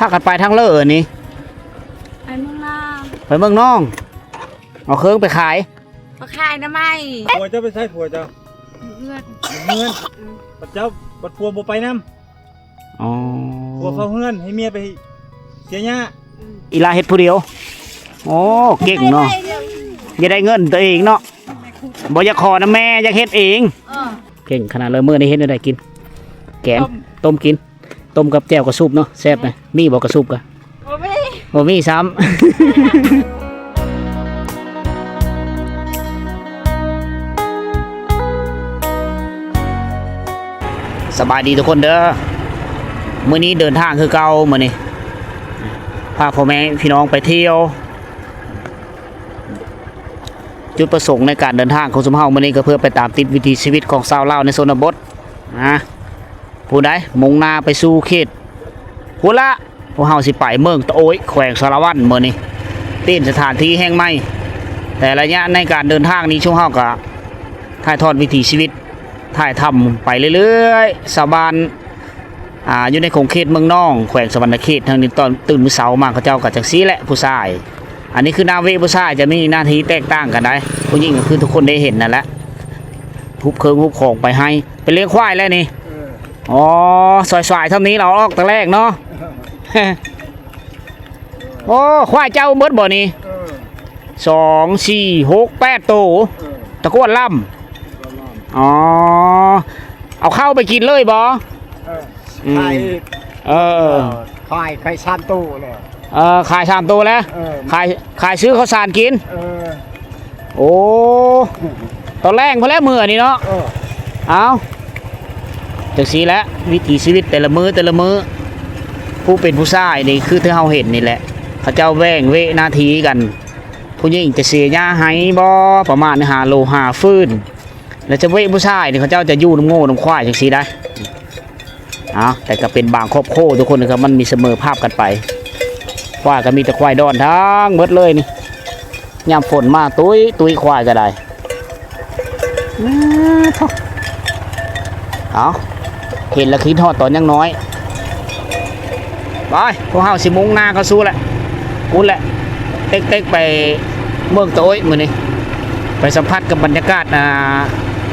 ພາກັນໄປທາງເລີນີ້ ໄປເມືອງນາ ໄປເມືອງນອງ ເອົາເຄື່ອງໄປຂາຍ ໄປຂາຍໜໍ່ໄມ້. ຜົວເຈົ້າໄປໃສ? ຜົວເຈົ້າ ຢູ່ເຮືອນ ຢູ່ເຮືອນ. ອືມ ບັດເຈົ້າ ບັດຜົວບໍ່ໄປນຳ. ອໍ ຜົວເຝົ້າເຮືອນ ໃຫ້ເມຍໄປເສຍຫຍ້າ. ອືມ ອີ່ຫຼ້າເຮັດຜູ້ດຽວ. ໂອ້ ເກັ່ງເນາະ ຢາກໄດ້ເງິນຕົວເອງເນາະ ບໍ່ຢາກຂໍນຳແມ່ ຢາກເຮັດເອງ. ເອີ ເກັ່ງຂະໜາດເລີຍ. ມື້ນີ້ເຮັດແນວໃດກິນ? ແກງ ຕົ້ມ ຕົ້ມກິນ. ຕົ້ມກັບແຈ່ວກະສູບເນາະ ແຊບນະ. ມີບໍ່ກະສູບກະ? ບໍ່ມີ ບໍ່ມີຊ້ຳ. ສະບາຍດີທຸກຄົນເດີ ມື້ນີ້ເດີນທາງຄືເກົ່າ. ມື້ນີ້ພາພໍ່ແມ່ພີ່ນ້ອງໄປທ່ຽວ. ຈຸດປະສົງໃນການເດີນທາງຂອງຊຸມເຮົາມື້ນີ້ ກໍເພື່ອໄປຕາມຕິດວິຖີຊີວິດຂອງຊາວລາວໃນຊົນນະບົດນະ. ຜູ້ໃດມຸ່ງໜ້າໄປສູ່ເຂດພຸ້ນລະ ພວກເຮົາຊິໄປເມືອງຕະໂອ້ຍ ແຂວງສາລະວັນ. ມື້ນີ້ປ່ຽນສະຖານທີ່ແຫ່ງໃໝ່. ແຕ່ໄລຍະໃນການເດີນທາງນີ້ ຊຸມເຮົາກໍຖ່າຍທອດວິຖີຊີວິດ ຖ່າຍທຳໄປເລື້ອຍໆ. ຊາວບ້ານ ອ່າ ຢູ່ໃນຂົງເຂດເມືອງນອງ ແຂວງສະຫວັນນະເຂດ ທາງນີ້ຕອນຕື່ນມື້ເຊົ້າມາ ເຂົາເຈົ້າກໍຈັ່ງຊີ້ແຫຼະ ຜູ້ຊາຍ. ອັນນີ້ຄືໜ້າເວະ ຜູ້ຊາຍຈະມີໜ້າທີ່ແຕກຕ່າງກັນໄດ໋. ຜູ້ຍິງກໍຄືທຸກຄົນໄດ້ເຫັນນັ້ນແຫຼະ ຮຸບເຄື່ອງຮຸບຂອງໄປໃຫ້ ໄປລ້ຽງຄວາຍແລ້ວນີ້. ເອີ ອໍ ສວາຍໆ ຊ່ຳນີ້ລາວອອກແຕ່ແລກເນາະ. ໂອ້ ຄວາຍເຈົ້າເບິດບໍ່ນີ້? ເອີ ສອງ ສີ່ ຫົກ ແປດໂຕ. ເອີ ຕະກວດລຳ. ອໍ ເອົາເຂົ້າໄປກິນເລີຍບໍ່? ເອີ ອືມ ຂາຍອີກ. ເອີ ເອີ ຂາຍ ຂາຍສາມໂຕແລ້ວ. ເອີ ຂາຍສາມໂຕແລ້ວ. ເອີ ຂາຍ ຂາຍຊື້ເຂົ້າສານກິນ. ເອີ ໂອ້ ຕອນແລງພຸ້ນແຫຼະມື້ນີ້ເນາະ. ເອີ ເອົາ ຈັ່ງຊີ້ແຫຼະ ວິຖີຊີວິດແຕ່ລະມື້ແຕ່ລະມື້. ຜູ້ເປັນຜູ້ຊາຍນີ້ຄືທີ່ເຮົາເຫັນນີ້ແຫຼະ ເຂົາເຈົ້າແບ່ງເວະໜ້າທີ່ກັນ. ຜູ້ຍິງຈະເສຍຫຍ້າໃຫ້ບໍ່ ປະມານຫ້າໂລ ຫາຟືນ ແລ້ວຈະເວະຜູ້ຊາຍນີ້ ເຂົາເຈົ້າຈະຢູ່ນຳງົວນຳຄວາຍຈັ່ງຊີ້ໄດ໋. ເອົາ ແຕ່ກໍເປັນບາງຄອບຄົວທຸກຄົນ ກໍມັນມີສະເໝີພາບກັນໄປ. ຄວາຍກໍມີແຕ່ຄວາຍດອນທັງເບິດເລີຍນີ້ ຍາມຝົນມາຕຸ້ຍໆ ຄວາຍກໍໄດ້. ອືມ ເອົາ ເຫັນແລ້ວຄິດຮອດຕອນຍັງນ້ອຍ. ໄປ ພວກເຮົາຊິມຸ່ງໜ້າເຂົ້າສູ່ແຫຼະ ພຸ້ນແຫຼະ ເຕັກໆ ໄປເມືອງຕະໂອ້ຍມື້ນີ້ ໄປສຳຜັດກັບບັນຍາກາດ ອ່າ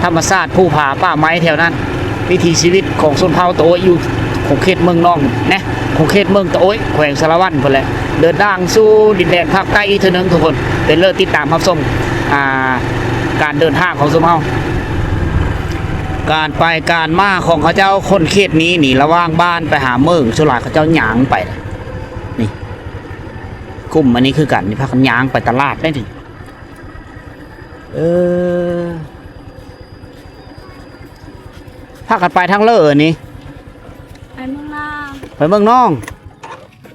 ທຳມະຊາດ ພູຜາປ່າໄມ້ແຖວນັ້ນ. ວິຖີຊີວິດຂອງຊົນເຜົ່າຕະໂອ້ຍຢູ່ຂົງເຂດເມືອງນອງນະ ຂົງເຂດເມືອງຕະໂອ້ຍ ແຂວງສາລະວັນພຸ້ນແຫຼະ. ເດີນທາງສູ່ດິນແດນພາກໃຕ້ອີກເທື່ອໜຶ່ງທຸກຄົນ ເປັນເລີດຕິດຕາມຮັບຊົມ ອ່າ ການເດີນທາງຂອງຊຸມເຮົາ. ການໄປການມາຂອງເຂົາເຈົ້າຄົນເຂດນີ້ນີ້ ລະຫວ່າງບ້ານໄປຫາເມືອງ ສ່ວນຫຼາຍເຂົາເຈົ້າຍ່າງໄປ. ນີ້ ກຸ່ມອັນນີ້ຄືກັນນີ້ ພາກັນຍ່າງໄປຕະຫຼາດໄດ໋ນີ້. ເອີ ພາກັນໄປທາງເລີນີ້ ໄປເມືອງນາ ໄປເມືອງນອງ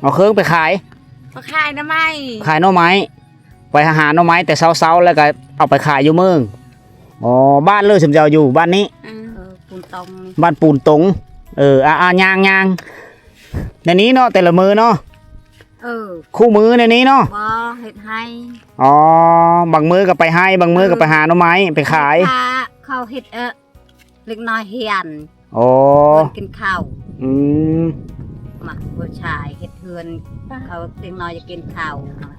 ເອົາເຄື່ອງໄປຂາຍ ໄປຂາຍໜໍ່ໄມ້ ຂາຍໜໍ່ໄມ້ ໄປຫາໜໍ່ໄມ້ແຕ່ເຊົ້າໆ ແລ້ວກໍເອົາໄປຂາຍຢູ່ເມືອງ. ອໍ ບ້ານເລີຊຸມເຈົ້າຢູ່ບ້ານນີ້ ເອີ ປູນຕົງ ບ້ານປູນຕົງ. ເອີ ອ່າໆ ຍ່າງໆ ແນວນີ້ເນາະ ແຕ່ລະມື້ເນາະ. ເອີ ຄູ່ມື້ແນວນີ້ເນາະ ບໍ່ ເຮັດໄຮ່. ອໍ ບາງມື້ກໍໄປໄຮ່ ບາງມື້ກໍໄປຫາໜໍ່ໄມ້ໄປຂາຍ. ເຂົາເຮັດ ເອີ ເດັກນ້ອຍຮຽນ. ອໍ ເພິ່ນກິນເຂົ້າ. ອືມ ມາຜູ້ຊາຍເຮັດເຮືອນ ເຂົາເດັກນ້ອຍຢາກກິນເຂົ້າ.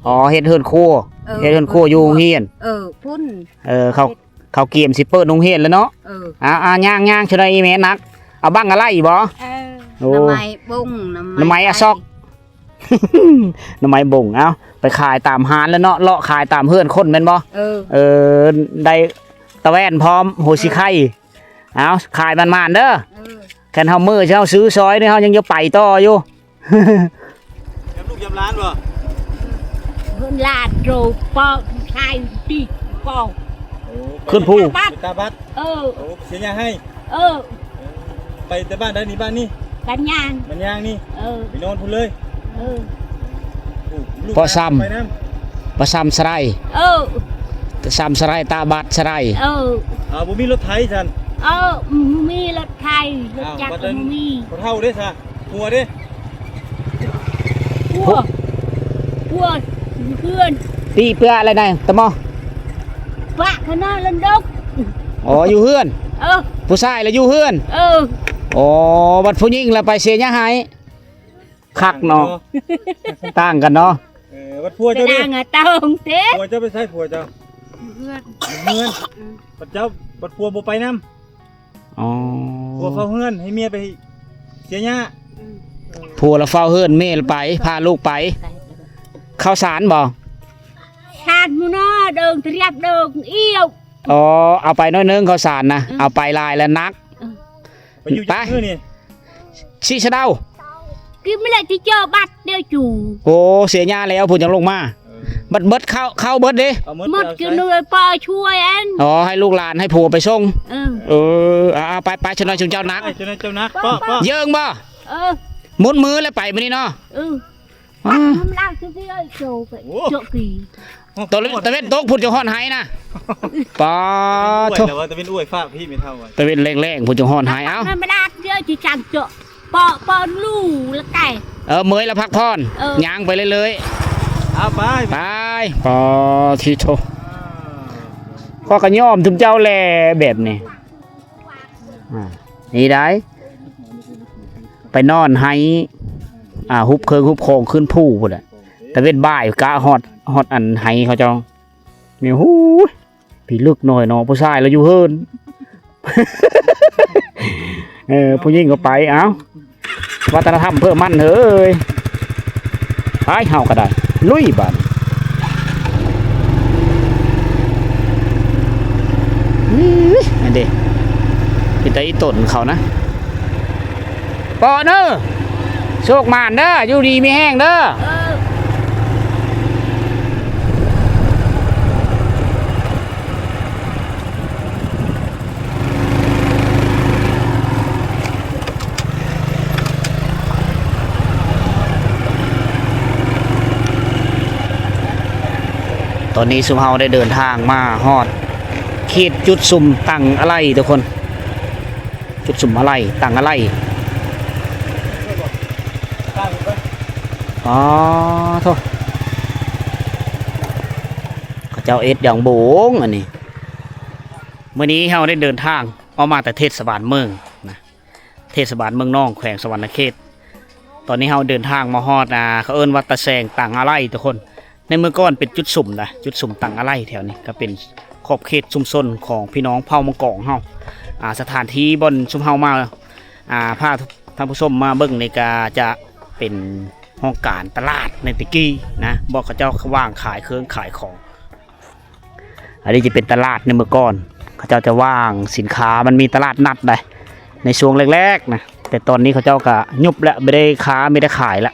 ອໍ ເຮັດເຮືອນຄົວ. ເອີ ເຮັດເຮືອນຄົວຢູ່ໂຮງຮຽນ. ເອີ ພຸ້ນ. ເອີ ເຂົາ ເຂົາກຽມຊິເປີດໂຮງຮຽນແລ້ວເນາະ. ເອີ ອ່າໆ ຍ່າງໆ ຊະໄດອີແມ່ໜັກ ເອົາບັ້ງອາໄລ່ບໍ່? ເອີ ໂອ້ ໜໍ່ໄມ້ບົງ ໜໍ່ໄມ້ອາຊອກ ໜໍ່ໄມ້ບົງ. ເອົາ ໄປຂາຍຕາມຮ້ານແລ້ວເນາະ ເລາະຂາຍຕາມເຮືອນຄົນແມ່ນບໍ່? ເອີ ເອີ ໄດ້ຕາແວ່ນພ້ອມ ໂຫຊິໄຄ. ເອົາ ຂາຍໝານໆ ເດີ. ເອີ ຄັນເຮົາເມືອ ເຮົາຊື້ຊອຍນີ້ ເຮົາຍັງຈະໄປຕໍ່ຢູ່. ຢາມລູກຢາມຫຼານບໍ່? ເພິ່ນຫຼານໂຕປອກຊາຍຕິປອກ. ໂອ້ ຂຶ້ນພູ ໄປຕາບັດ. ເອີ ໂອ້ ເສຍຫຍ້າໃຫ້. ເອີ ໄປແຕ່ບ້ານໃດນີ້? ບ້ານນີ້ ບ້ານຍາງ ບ້ານຍາງນີ້. ເອີ ໄປນອນພຸ້ນເລີຍ. ເອີ ໂອ້ ລູກ ເພາະຊ້ຳ ໄປນຳ ເພາະຊ້ຳສະໄລ. ເອີ ຊ້ຳສະໄລ ຕາບັດສະໄລ. ເອີ ເອົາ ບໍ່ມີລົດໄຖຊັ້ນ. ເອີ ບໍ່ມີລົດໄຖ ລົດຈັກກໍບໍ່ມີ. ເຖົ້າເດ້ຊະ ຜົວເດ້? ຜົວ ຜົວຢູ່ເຮືອນ. ປີເປືອະລະນະຕະໝໍ? ປະຄະນະລະດົກ. ອໍ ຢູ່ເຮືອນ. ເອີ ຜູ້ຊາຍລະຢູ່ເຮືອນ. ເອີ ອໍ ບັດຜູ້ຍິງລະໄປເສຍຫຍ້າໃຫ້. ຄັກເນາະ ຕ່າງກັນເນາະ. ເອີ ບັດຜົວເຈົ້າເດ້? ຕ່າງກັນເດ້. ຜົວເຈົ້າໄປໃສ? ຜົວເຈົ້າເຮືອນ ເຮືອນ. ບັດເຈົ້າ ບັດຜົວບໍ່ໄປນຳ? ອໍ ຜົວເຝົ້າເຮືອນ ໃຫ້ເມຍໄປເສຍຫຍ້າ. ອືມ ຜົວລະເຝົ້າເຮືອນ ເມຍລະໄປ ພາລູກໄປ. ເຂົ້າສານບໍ່? ສານໝູ່ນອ ເດີງຕຽບເດີງອຽວ. ອໍ ເອົາໄປໜ້ອຍໜຶ່ງເຂົ້າສານນະ. ອືມ ເອົາໄປຫຼາຍລະໜັກ. ອືມ ໄປຢູ່ຈັກມື້ນີ້? ຊິສະເດົາ ກິນມື້ແລກຊິເຈີບັດເດີຈູ. ໂອ້ ເສຍຫຍ້າແລ້ວ ຜູ້ຈັ່ງລົງມາ. ເອີ ບັດເບິດເຂົ້າ ເຂົ້າເບິດເດ້. ໝົດກິນເລີຍ ພໍ່ຊ່ວຍອັນ. ອໍ ໃຫ້ລູກຫຼານ ໃຫ້ຜົວໄປສົ່ງ. ເອີ ເອີ ເອົາໆ ໄປໆ ຊະນ້ອຍຊຸມເຈົ້າໜັກ ໄປ ຊະນ້ອຍເຈົ້າໜັກ. ເຢີ້ງບໍ່? ເອີ ໝົດມື້ແລ້ວ ໄປມື້ນີ້ເນາະ. ເອີ ອືມ ມັນລາກຊື່ໆ ໂຈໄປ ໂອ້ ໂຈກີ. ຕາເວັນ ຕາເວັນຕົກພຸ້ນຈັ່ງຮ້ອນໄຫ້ນະ. ປາໂທ ຕາເວັນອ້ວຍຟ້າພີ້ແມ່ເຖົ້າ. ຕາເວັນແລງໆ ພຸ້ນຈັ່ງຮ້ອນໄຫ້. ເອົ້າ ມັນລາກເທື່ອຊິຈັງໂຈ ເປາະ ເປາະລູລະແກ. ເອີ ເມື່ອຍລະພັກຜ່ອນ. ເອີ ຍ່າງໄປເລື້ອຍໆ. ເອົາໄປ ໄປ. ປາທິໂທ ຂ້ອຍກໍຍອມທຸມເຈົ້າແຫຼະແບບນີ້. ອ່າ ນີ້ໄດ້ ໄປນອນໄຫ້ ອ່າ ຮຸບເຄື່ອງຮຸບຂອງຂຶ້ນພູພຸ້ນແຫຼະ. ຕາເວັນບ່າຍກະຮອດ ຮອດອັນໄຫ້ເຂົາເຈົ້າ. ນີ້ ຫູຍ ພິລຶກໜ້ອຍເນາະ ຜູ້ຊາຍລະຢູ່ເຮືອນ. ເອີ ຜູ້ຍິງກໍໄປ. ເອົ້າ ວັດທະນະທຳເພີ່ມມັນເຮີ້ຍ. ໄປ ເຮົາກໍໄດ້ ລຸຍບາດນີ້. ນີ້ ອັນເດ ເປັນຕາອີຕົນເຂົານະ. ປອເດີ ໂຊກໝານເດີ ຢູ່ດີມີແຮງເດີ. ເອີ ຕອນນີ້ຊຸມເຮົາໄດ້ເດີນທາງມາຮອດເຂດຈຸດສຸມຕັງອາໄລທຸກຄົນ. ຈຸດສຸມອາໄລ ຕັງອາໄລ. ອໍ ໂທ້ ເຂົາເຈົ້າເຮັດຢ່າງໂບງອັນນີ້. ມື້ນີ້ເຮົາໄດ້ເດີນທາງອອກມາແຕ່ເທດສະບານເມືອງນະ ເທດສະບານເມືອງນອງ ແຂວງສະຫວັນນະເຂດ. ຕອນນີ້ເຮົາເດີນທາງມາຮອດ ອ່າ ເຂົາເອີ້ນວັດຕາແຊງຕັງອາໄລທຸກຄົນ. ໃນເມື່ອກ່ອນເປັນຈຸດສຸມນະ ຈຸດສຸມຕັງອາໄລແຖວນີ້ ກໍເປັນຂອບເຂດຊຸມຊົນຂອງພີ່ນ້ອງເຜົ່າມັງກອງເຮົາ. ອ່າ ສະຖານທີ່ບ່ອນຊຸມເຮົາມາ ອ່າ ພາທ່ານຜູ້ຊົມມາເບິ່ງນີ້ ກໍຈະເປັນຫ້ອງການຕະຫຼາດໃນແຕ່ກີ້ນະ ບ່ອນເຂົາເຈົ້າວາງຂາຍເຄື່ອງຂາຍຂອງ. ອັນນີ້ຈະເປັນຕະຫຼາດໃນເມື່ອກ່ອນ ເຂົາເຈົ້າຈະວາງສິນຄ້າ ມັນມີຕະຫຼາດນັດໃດ໋ ໃນຊ່ວງແລກໆນະ ແຕ່ຕອນນີ້ເຂົາເຈົ້າກໍຍຸບແລ້ວ ບໍ່ໄດ້ຄ້າ ມີແຕ່ຂາຍລະ.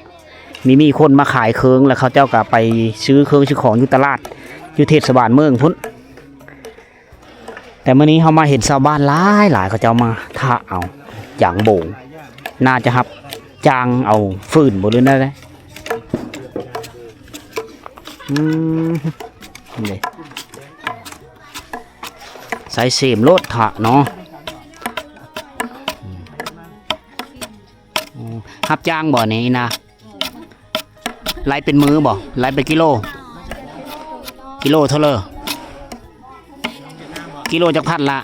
ມີ ມີຄົນມາຂາຍເຄື່ອງ ແລ້ວເຂົາເຈົ້າກໍໄປຊື້ເຄື່ອງຊື້ຂອງຢູ່ຕະຫຼາດ ຢູ່ເທດສະບານເມືອງພຸ້ນ. ແຕ່ມື້ນີ້ເຮົາມາເຫັນຊາວບ້ານຫຼາຍໆ ເຂົາເຈົ້າມາຖາເອົາຢາງໂບງ ໜ້າຈະຮັບຈ້າງເອົາຟືນບໍ່ ຫຼືແນວໃດ. ອືມ ນີ້ ໃສ່ເສມໂລດຖາເນາະ. ອືມ ຮັບຈ້າງບໍ່ນີ້ນະ? ໄລ່ເປັນມື້ບໍ່? ໄລ່ເປັນກິໂລ? ກິໂລເທົ່າເລີ? ກິໂລຈັກພັນລະ?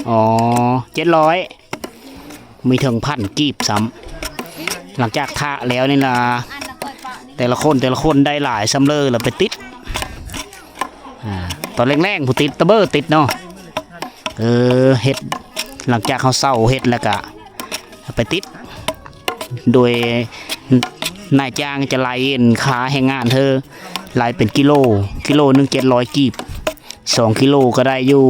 ອໍ ເຈັດຮ້ອຍ ມີເຖິງພັນກີບຊ້ຳ. ຫຼັງຈາກຖາແລ້ວນີ້ລະ ແຕ່ລະຄົນ ແຕ່ລະຄົນໄດ້ຫຼາຍສ່ຳເລີລະໄປຕິດ. ອ່າ ຕອນແລງໆ ຜູ້ຕິດຕະເບີຕິດເນາະ. ເອີ ເຮັດ ຫຼັງຈາກເຮົາເຊົາເຮັດແລ້ວກະໄປຕິດ ໂດຍນາຍຈ້າງຈະໄລ່ເອັນຄ່າແຮງງານເທີ ໄລ່ເປັນກິໂລ ກິໂລໜຶ່ງເຈັດຮ້ອຍກີບ ສອງກິໂລກໍໄດ້ຢູ່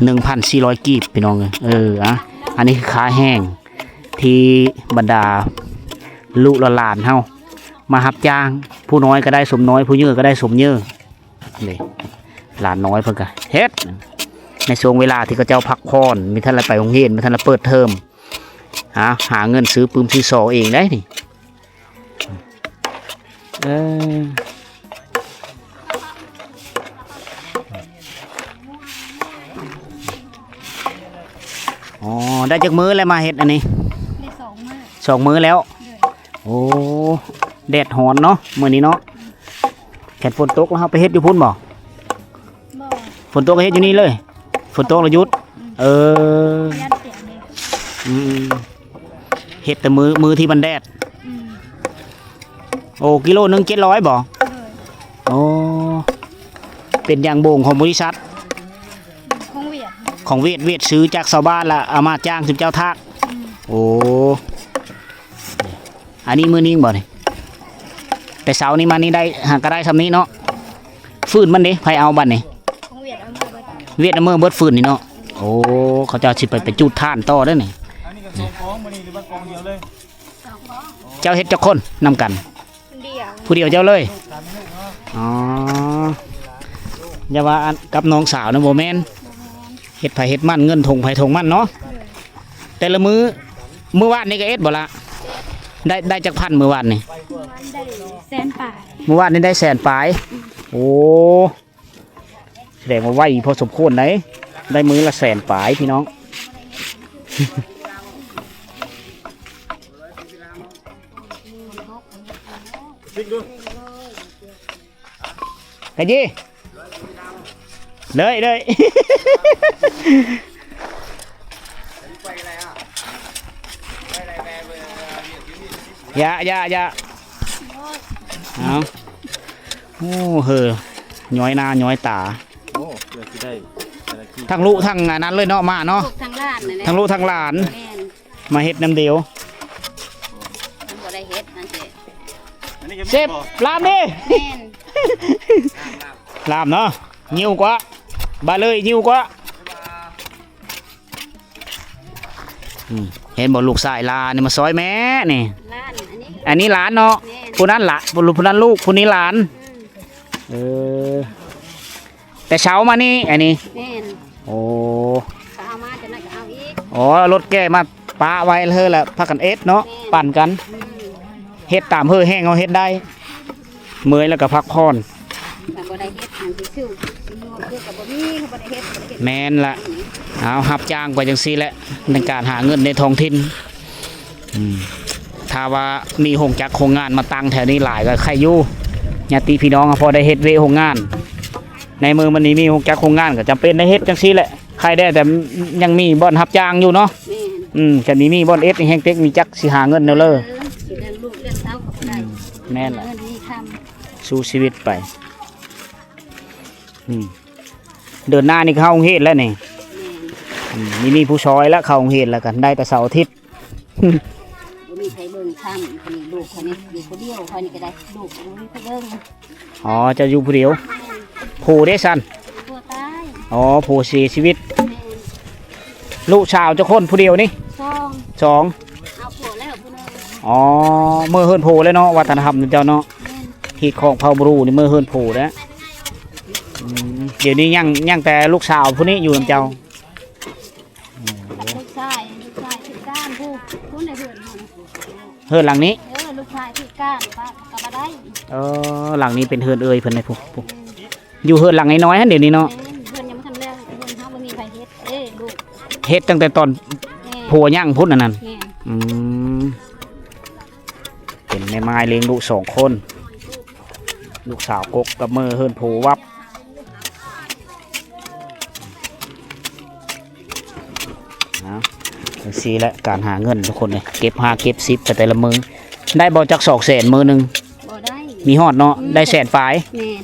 ໜຶ່ງພັນສີ່ຮ້ອຍກີບ ພີ່ນ້ອງເອີຍ. ເອີ ອະ ອັນນີ້ຄືຄ່າແຮງທີ່ບັນດາລູກຫຼານເຮົາມາຮັບຈ້າງ ຜູ້ນ້ອຍກໍໄດ້ສົມນ້ອຍ ຜູ້ເຍີກໍໄດ້ສົມເຍີ. ນີ້ ຫຼານນ້ອຍເພິ່ນກໍເຮັດ ໃນຊ່ວງເວລາທີ່ເຂົາເຈົ້າພັກຜ່ອນ ມີທ່ານລະໄປໂຮງຮຽນ ມີທ່ານລະເປີດເທີມ ຫາ ຫາເງິນຊື້ປຶ້ມຊື້ສໍເອງໄດ້ນີ້. ເອີ ອໍ ໄດ້ຈັກມື້ແລ້ວມາເຮັດອັນນີ້? ໄດ້ສອງມື້ ສອງມື້ແລ້ວ. ໂອ້ ແດດຮ້ອນເນາະມື້ນີ້ເນາະ. ຄັນຝົນຕົກແລ້ວເຮົາໄປເຮັດຢູ່ພຸ້ນບໍ່? ບໍ່ ຝົນຕົກກໍເຮັດຢູ່ນີ້ເລີຍ. ຝົນຕົກແລ້ວຢຸດ. ອືມ ເອີ ຢ້ານເສຍເດ. ອືມ ອືມ ເຮັດແຕ່ມື້ ມື້ທີ່ມັນແດດ. ອືມ ໂອ້ ກິໂລໜຶ່ງເຈັດຮ້ອຍບໍ? ໂດຍ. ໂອ້ ເປັນຢາງໂບງຂອງບໍລິສັດ ຂອງຫວຽດ ຂອງຫວຽດ ຫວຽດຊື້ຈາກຊາວບ້ານ ລະເອົາມາຈ້າງຊຸມເຈົ້າຖາກ. ອືມ ໂອ້ ອັນນີ້ມື້ນີ້ບໍນີ້? ແຕ່ເຊົ້ານີ້ມານີ້ໄດ້ ຫາກະໄດ້ຊ່ຳນີ້ເນາະ. ຟືນມັນເດ ໃຜເອົາບັດນີ້? ຂອງຫວຽດເອົາເມືອເບິດ ຫວຽດເອົາເມືອເບິດຟືນນີ້ເນາະ. ໂອ້ ເຂົາເຈົ້າຊິໄປ ໄປຈູດຖ່ານຕໍ່ເດີ້ນີ້. ອັນນີ້ກໍສອງກອງມື້ນີ້ ຫຼືວ່າກອງດຽວເລີຍ? ສອງກອງ. ເຈົ້າເຮັດຈັກຄົນນຳກັນ? ຜູ້ດຽວ ຜູ້ດຽວເຈົ້າເລີຍ? ສາມແມ່ລູກເນາະ. ອໍ ຢ່າວ່າອັນກັບນ້ອງສາວນະ ບໍ່ແມ່ນ ເຮັດໃຜເຮັດມັນ ເງິນຖົງໃຜຖົງມັນເນາະ. ໂດຍ. ແຕ່ລະມື້ ມື້ວານນີ້ກໍເອັດບໍ່ລະ? ໄດ້ ໄດ້ຈັກພັນມື້ວານນີ້? ໄດ້ແສນປາຍ. ມື້ວານນີ້ໄດ້ແສນປາຍ. ໂອ້ ສະແດງວ່າໄວພໍສົມຄວນໃດ໋ ໄດ້ມື້ລະແສນປາຍພີ່ນ້ອງ. ກະຢີ ເລີຍ ເລີຍ. ຢ່າ ຢ່າ ຢ່າ ເອົາ. ໂອ້ ເຮີ ຍ້ອຍໜ້າຍ້ອຍຕາ. ໂອ້ ເພື່ອຊິໄດ້ແຕ່ລະກີບ ທັງລູກທັງອັນນັ້ນເລີຍເນາະ ມາເນາະ. ລູກທັງຫຼານນັ້ນແຫຼະ ທັງລູກທັງຫຼານ. ແມ່ນ. ມາເຮັດນຳດຽວ ມັນບໍ່ໄດ້ເຮັດຫັ້ນເດ. ອັນນີ້ກໍແມ່ນ ເຊຟ ບໍ່? ລາມເດ. ແມ່ນ. ລາມເນາະ ຍິ້ວກວ່າ ບາເລີຍຍິ້ວກວ່າ. ອືມ ເຫັນບໍ່ ລູກຊາຍຫຼານນີ້ມາຊ່ອຍແມ່ນີ້. ຫຼານ ອັນນີ້ ອັນນີ້ຫຼານເນາະ. ແມ່ນ. ຜູ້ນັ້ນລະ ຜູ້ ຜູ້ນັ້ນລູກ ຜູ້ນີ້ຫຼານ. ອືມ ເອີ ແຕ່ເຊົ້າມານີ້ ອັນນີ້. ແມ່ນ. ໂອ້ ເອົາມາຈັ່ງໃດກໍເອົາອີກ. ອໍ ລົດແກ່ມາປະໄວ້ເລີຍລະ ພາກັນເອັດເນາະ. ແມ່ນ. ປັນກັນ. ອືມ ເຮັດຕາມເຮີແຮງເຮົາເຮັດໄດ້ ເມື່ອຍແລ້ວກໍພັກຜ່ອນ. ກໍບໍ່ໄດ້ເຮັດຫັ້ນ ຊິຊື້ ຊິນວດຄືກໍບໍ່ມີ ບໍ່ໄດ້ເຮັດ ບໍ່ໄດ້ເຮັດ. ແມ່ນລະ. ເອົາ ຮັບຈ້າງໄປຈັ່ງຊີ້ແຫຼະ ໃນການຫາເງິນໃນທ້ອງຖິ່ນ. ອືມ ຖ້າວ່າມີໂຮງຈັກໂຮງງານມາຕັ້ງແຖວນີ້ຫຼາຍກໍໃຄຢູ່ ຍາດຕິພີ່ນ້ອງພໍໄດ້ເຮັດວຽກໂຮງງານ. ໃນມື້ມັນນີ້ມີໂຮງຈັກໂຮງງານກໍຈຳເປັນໄດ້ເຮັດຈັ່ງຊີ້ແຫຼະ ໃຄແດ່ ແຕ່ຍັງມີບ່ອນຮັບຈ້າງຢູ່ເນາະ. ແມ່ນ. ອືມ ຄັນມີ ມີບ່ອນເອັດນີ້ແຮ່ງເຕັກ ມີຈັກຊິຫາເງິນແນວເລີ. ເອີ ຊິລ້ຽງລູກລ້ຽງເຕົ້າກໍບໍ່ໄດ້. ອືມ ແມ່ນລະ ຫາເງິນມີຄຳ ສູ້ຊີວິດໄປ. ອືມ ເດືອນໜ້ານີ້ເຂົ້າໂຮງຮຽນແລ້ວນີ້. ແມ່ນ. ອືມ ມີ ມີຜູ້ຊ່ອຍລະ ເຂົ້າໂຮງຮຽນແລ້ວກໍໄດ້ແຕ່ເສົາອາທິດ. ບໍ່ມີໃຜເບິ່ງຊ້ຳ ອັນນີ້ລູກຂ້ອຍນີ້ຢູ່ຜູ້ດຽວ ຂ້ອຍນີ້ກໍໄດ້ ລູກບໍ່ມີໃຜເບິ່ງ. ອໍ ເຈົ້າຢູ່ຜູ້ດຽວ. ແມ່ນ. ຜູ້ເດຊັ້ນ? ຜົວຕາຍ. ອໍ ຜົວເສຍຊີວິດ. ແມ່ນ. ລູກສາວຈັກຄົນ ຜູ້ດຽວນີ້? ສອງ. ສອງ. ເອົາຜົວແລ້ວຜູ້ໜຶ່ງ. ອໍ ເມືອເຮືອນຜົວແລ້ວເນາະ ວັດທະນະທຳເຈົ້າເນາະ. ແມ່ນ. ຮີດຄອງເຜົ່າບຣູນີ້ເມືອເຮືອນຜົວແລ້ວ. ອືມ ດຽວນີ້ຍັງ ຍັງແຕ່ລູກສາວຜູ້ນີ້ຢູ່ນຳເຈົ້າ. ແມ່ນ. ອືມ ກັບລູກຊາຍ ລູກຊາຍພິການຜູ້ ຜູ້ໃນເຮືອນເຮົານະ. ເຮືອນຫຼັງນີ້? ເອີ ລູກຊາຍພິການ ປະກໍບໍ່ໄດ້. ເອີ ຫຼັງນີ້ເປັນເຮືອນເອື້ອຍເພິ່ນໃດ໋ ຜູ້ ຜູ້ ອືມ ຢູ່ເຮືອນຫຼັງນ້ອຍໆຫັ້ນດຽວນີ້ເນາະ. ແມ່ນ ເຮືອນຍັງບໍ່ທັນແລ້ວ ເຮືອນເຮົາບໍ່ມີໃຜເຮັດເດ້ລູກ. ເຮັດຕັ້ງແຕ່ຕອນ ແມ່ນ ຜົວຍັງພຸ້ນອັນນັ້ນ. ແມ່ນ. ອືມ ເປັນແມ່ໝ້າຍລ້ຽງລູກສອງຄົນ ລູກສາວກົກກັບເມືອເຮືອນຜົວວັບ. ເອົາ ຈັ່ງຊີ້ແຫຼະ ການຫາເງິນທຸກຄົນເອີຍ ເກັບຫ້າເກັບສິບໄປແຕ່ລະມື້. ໄດ້ບໍ່ຈັກສອງແສນມື້ໜຶ່ງ? ບໍ່ໄດ້. ມີຮອດເນາະ. ອືມ ໄດ້ແສນປາຍ. ແມ່ນ.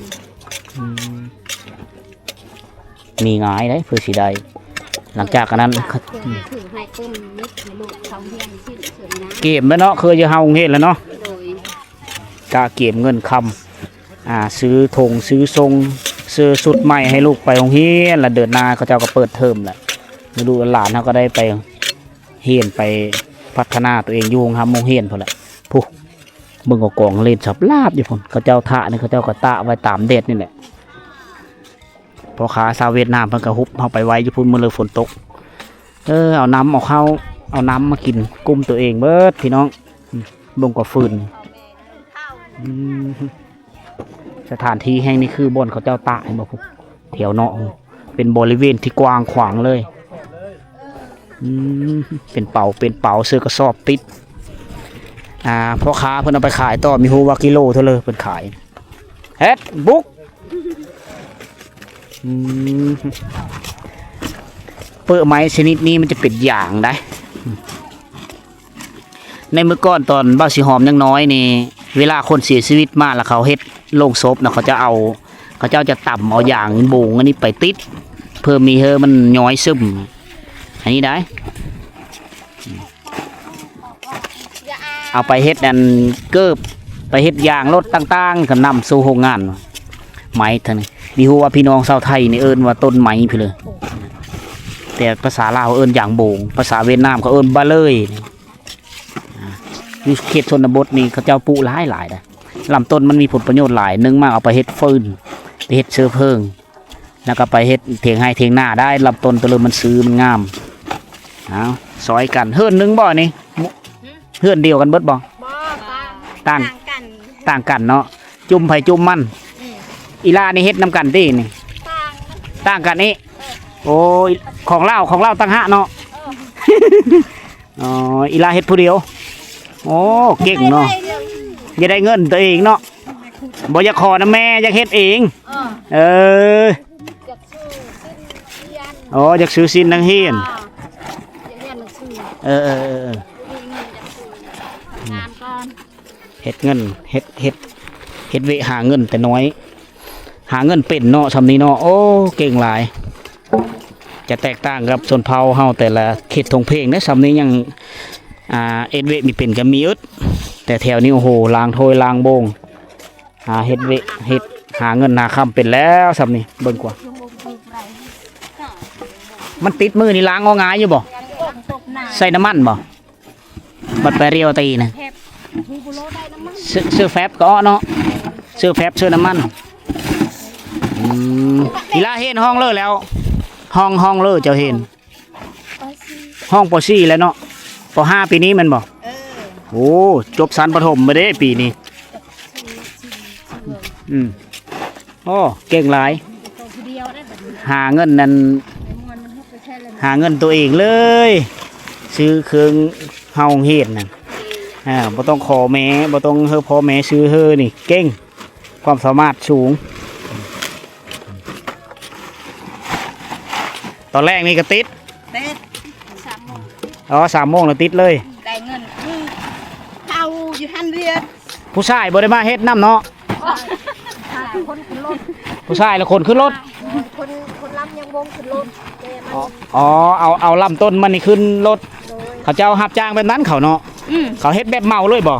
ອືມ ມີງ່າຍເດ້ ເພື່ອຊິໄດ້. ຫຼັງຈາກອັນນັ້ນ ເພື່ອ ເພື່ອໃຫ້ຊື້ໃຫ້ຕົ້ມມິດໃຫ້ລູກເຂົ້າຮຽນ ເກມແລ້ວເນາະ ຄືຈະເຂົ້າໂຮງຮຽນແລ້ວເນາະ. ໂດຍ. ກະກຽມເງິນຄຳ ອ່າ ຊື້ຖົງຊື້ຊົງ ຊື້ຊຸດໃໝ່ໃຫ້ລູກໄປໂຮງຮຽນ ລະເດືອນໜ້າເຂົາເຈົ້າກໍເປີດເທີມແລ້ວ ລູກຫຼານເຮົາກໍໄດ້ໄປຮຽນ ໄປພັດທະນາຕົວເອງຢູ່ໂຮງຮຳໂຮງຮຽນພຸ້ນແຫຼະ. ພຸ້ນ ເບິ່ງເອົາກອງເຫຼັ້ນສັບລາບຢູ່ພຸ້ນ ເຂົາເຈົ້າຖ້ານີ້ ເຂົາເຈົ້າກໍຕາກໄວ້ຕາມແດດນີ້ແຫຼະ. ພໍ່ຄ້າຊາວຫວຽດນາມເພິ່ນກໍຮຸບເຮົາໄປໄວ້ຢູ່ພຸ້ນ ມື້ເລີຝົນຕົກ. ເອີ ເອົານ້ຳ ເອົາເຂົ້າ ເອົານ້ຳມາກິນ ກຸ້ມຕົວເອງເບິດພີ່ນ້ອງ. ອືມ ເບິ່ງກວ່າຟືນ. ອືມ ສະຖານທີ່ແຫ່ງນີ້ຄືບ່ອນເຂົາເຈົ້າຕາກ ເຫັນບໍ່ ແຖວເນາະ ເປັນບໍລິເວນທີ່ກວ້າງຂວາງເລີຍ. ອືມ ເປັນເປົາ ເປັນເປົາ ເສື້ອກະສອບຕິດ. ອ່າ ພໍ່ຄ້າເພິ່ນເອົາໄປຂາຍຕໍ່ ມີຮູ້ວ່າກິໂລເທົ່າໃດເພິ່ນຂາຍ. ເຮັດບຸກ ອືມ ເປິ້ໄມ້ຊະນິດນີ້ມັນຈະເປັນຢາງໄດ໋. ໃນມື້ກ່ອນຕອນບ່າວສີຫອມຍັງນ້ອຍນີ້ ເວລາຄົນເສຍຊີວິດມາແລ້ວເຂົາເຮັດໂລງສົບນະ ເຂົາຈະເອົາ ເຂົາເຈົ້າຈະຕຳເອົາຢາງໂບງອັນນີ້ໄປຕິດ ເພື່ອມີເຮີມັນຍ້ອຍຊຶມ ອັນນີ້ໄດ໋. ເອົາໄປເຮັດອັນເກີບ ໄປເຮັດຢາງລົດຕ່າງໆ ກໍນຳສູ່ໂຮງງານໄມ້ທັງນີ້. ບໍ່ຮູ້ວ່າພີ່ນ້ອງຊາວໄທນີ້ເອີ້ນວ່າຕົ້ນໄມ້ພຸ້ນເລີຍ ແຕ່ພາສາລາວເອີ້ນຢາງໂບງ ພາສາຫວຽດນາມເຂົາເອີ້ນບາເລີຍ. ຢູ່ເຂດຊົນນະບົດນີ້ເຂົາເຈົ້າປູກຫຼາຍໆ ເດ້. ລຳຕົ້ນມັນມີຜົນປະໂຫຍດຫຼາຍ ໜຶ່ງມາເອົາໄປເຮັດຟືນ ໄປເຮັດເຊື້ອເພີງ ແລ້ວກໍໄປເຮັດຖຽງໄຮ່ຖຽງນາໄດ້ ລຳຕົ້ນໂຕເລີມັນຊື່ມັນງາມ. ເອົາ ຊ່ອຍກັນ ເຮືອນໜຶ່ງບໍ່ນີ້? ເຮືອນດຽວກັນເບິດບໍ່? ບໍ່ ຕ່າງ ຕ່າງກັນ ຕ່າງກັນເນາະ ຈຸ່ມໃຜຈຸ່ມມັນ. ອືມ ອີ່ຫຼ້ານີ້ເຮັດນຳກັນຕິນີ້? ຕ່າງ ຕ່າງກັນອີກ. ເອີ ໂອ້ຍ ຂອງລາວ ຂອງລາວຕ່າງຫາກເນາະ. ເອີ ອໍ ອີ່ຫຼ້າເຮັດຜູ້ດຽວ. ໂອ້ ເກັ່ງເນາະ ໄດ້ເງິນ ຢາກໄດ້ເງິນຕົວເອງເນາະ ບໍ່ຢາກຂໍນຳແມ່ ຢາກເຮັດເອງ. ເອີ ເອີ ຢາກຊື້ຊິ້ນຮຽນ. ອໍ ຢາກຊື້ຊິ້ນນັກຮຽນ. ຢາກຮຽນໜັງສື. ເອີໆໆໆ ບໍ່ມີເງິນຢາກຊື້ ທຳງານກ່ອນ. ເຮັດເງິນ ເຮັດ ເຮັດ ເຮັດວຽກຫາເງິນແຕ່ນ້ອຍ ຫາເງິນເປັນເນາະ ຊ່ຳນີ້ເນາະ. ໂອ້ ເກັ່ງຫຼາຍ ຈະແຕກຕ່າງກັບຊົນເຜົ່າເຮົາແຕ່ລະເຂດທົ່ງເພງເດ້. ຊ່ຳນີ້ຍັງ ອ່າ ເຮັດວຽກມີເປັນກໍມີອຶດ ແຕ່ແຖວນີ້ ໂອ້ໂຫ ລ້າງຖ້ວຍລ້າງໂບງ ຫາເຮັດວຽກເຮັດ ຫາເງິນຫາຄຳເປັນແລ້ວ. ຊ່ຳນີ້ເບິ່ງກວ່າ ມັນຕິດມືນີ້ລ້າງອອກງ່າຍຢູ່ບໍ່? ໃສ່ນ້ຳມັນບໍ່? ບັດໄປເລວຕີນະ ເສື້ອ ເສື້ອແຟັບກໍເນາະ ເສື້ອແຟັບ ເສື້ອນ້ຳມັນ. ອືມ ອີ່ຫຼ້າຮຽນຫ້ອງເລີແລ້ວ? ຫ້ອງ ຫ້ອງເລີເຈົ້າຮຽນ? ຫ້ອງ ປໍສີ່ ແລ້ວເນາະ ປໍຫ້າ ປີນີ້ແມ່ນບໍ່? ເອີ ໂອ້ ຈົບຊັ້ນປະຖົມມາເດ້ປີນີ້. ອືມ ໂອ້ ເກັ່ງຫຼາຍ ຫາເງິນນັ້ນ ຫາເງິນຕົວເອງເລີຍ ຊື້ເຄື່ອງເຮົາໂຮງຮຽນນັ້ນ. ອ່າ ບໍ່ຕ້ອງຂໍແມ່ ບໍ່ຕ້ອງໃຫ້ພໍ່ແມ່ຊື້ເຮີນີ້ ເກັ່ງ ຄວາມສາມາດສູງ. ຕອນແລກນີ້ກໍຕິດ ຕິດ ສາມໂມງ ອໍ ສາມໂມງແລ້ວຕິດເລີຍ ໄດ້ເງິນຄືເຂົາຢູ່ຫັ້ນເລີຍ. ຜູ້ຊາຍບໍ່ໄດ້ມາເຮັດນຳເນາະ ຄົນຂຶ້ນລົດ ຜູ້ຊາຍລະຄົນຂຶ້ນລົດ. ຄົນ ຄົນລຳຍັງວົງຂຶ້ນລົດ ແຕ່ມັນ ອໍ ເອົາ ເອົາລຳຕົ້ນມັນນີ້ຂຶ້ນລົດ. ໂດຍ ເຂົາເຈົ້າຮັບຈ້າງແບບນັ້ນເຂົາເນາະ. ອືມ ເຂົາເຮັດແບບເໝົາເລີຍບໍ່? ບໍ່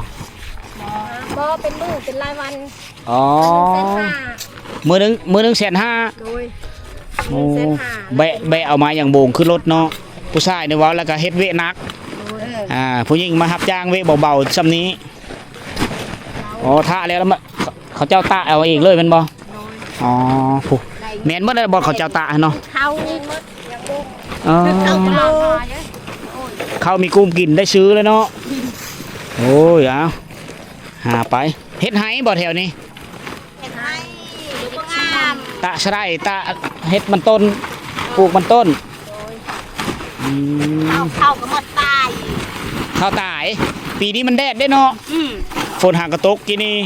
ບໍ່ ເປັນມື້ເປັນລາຍວັນ. ອໍ ມື້ໜຶ່ງ ມື້ໜຶ່ງແສນຫ້າ. ໂດຍ ໂອ້ ແສນຫ້າ ແບະ ແບະເອົາມາຢ່າງໂບງຂຶ້ນລົດເນາະ. ຜູ້ຊາຍນີ້ເວົ້າແລ້ວກໍເຮັດວຽກໜັກ. ໂດຍ ອ່າ ຜູ້ຍິງມາຮັບຈ້າງວຽກເບົາໆ ຊ່ຳນີ້. ອໍ ຖ້າແລ້ວ ເຂົາເຈົ້າຕາກເອົາເອງເລີຍແມ່ນບໍ່? ໂດຍ ອໍ ຜູ້ ໄດ້ ແມ່ນໝົດແລ້ວບໍ່ ເຂົາເຈົ້າຕາກຫັ້ນເນາະ? ເຂົາເອງໝົດ ຢ່າງໂບງ. ອໍ ເຂົ້າມີກຸ້ມກິນໄດ້ຊື້ແລ້ວເນາະ. ໂອ້ຍ ເອົາ ຫາໄປ ເຮັດໄຮ່ບໍ່ແຖວນີ້? ເຮັດໄຮ່ ບໍ່ງາມ ຕາກສະໄລ ຕາກເຮັດມັນຕົ້ນ ປູກມັນຕົ້ນ. ໂດຍ ອືມ ເຂົ້າ ເຂົ້າກໍໝົດຕາຍ ເຂົ້າຕາຍ. ປີນີ້ມັນແດດເດ້ເນາະ. ອືມ ຝົນຫາກໍຕົກກີ້ນີ້.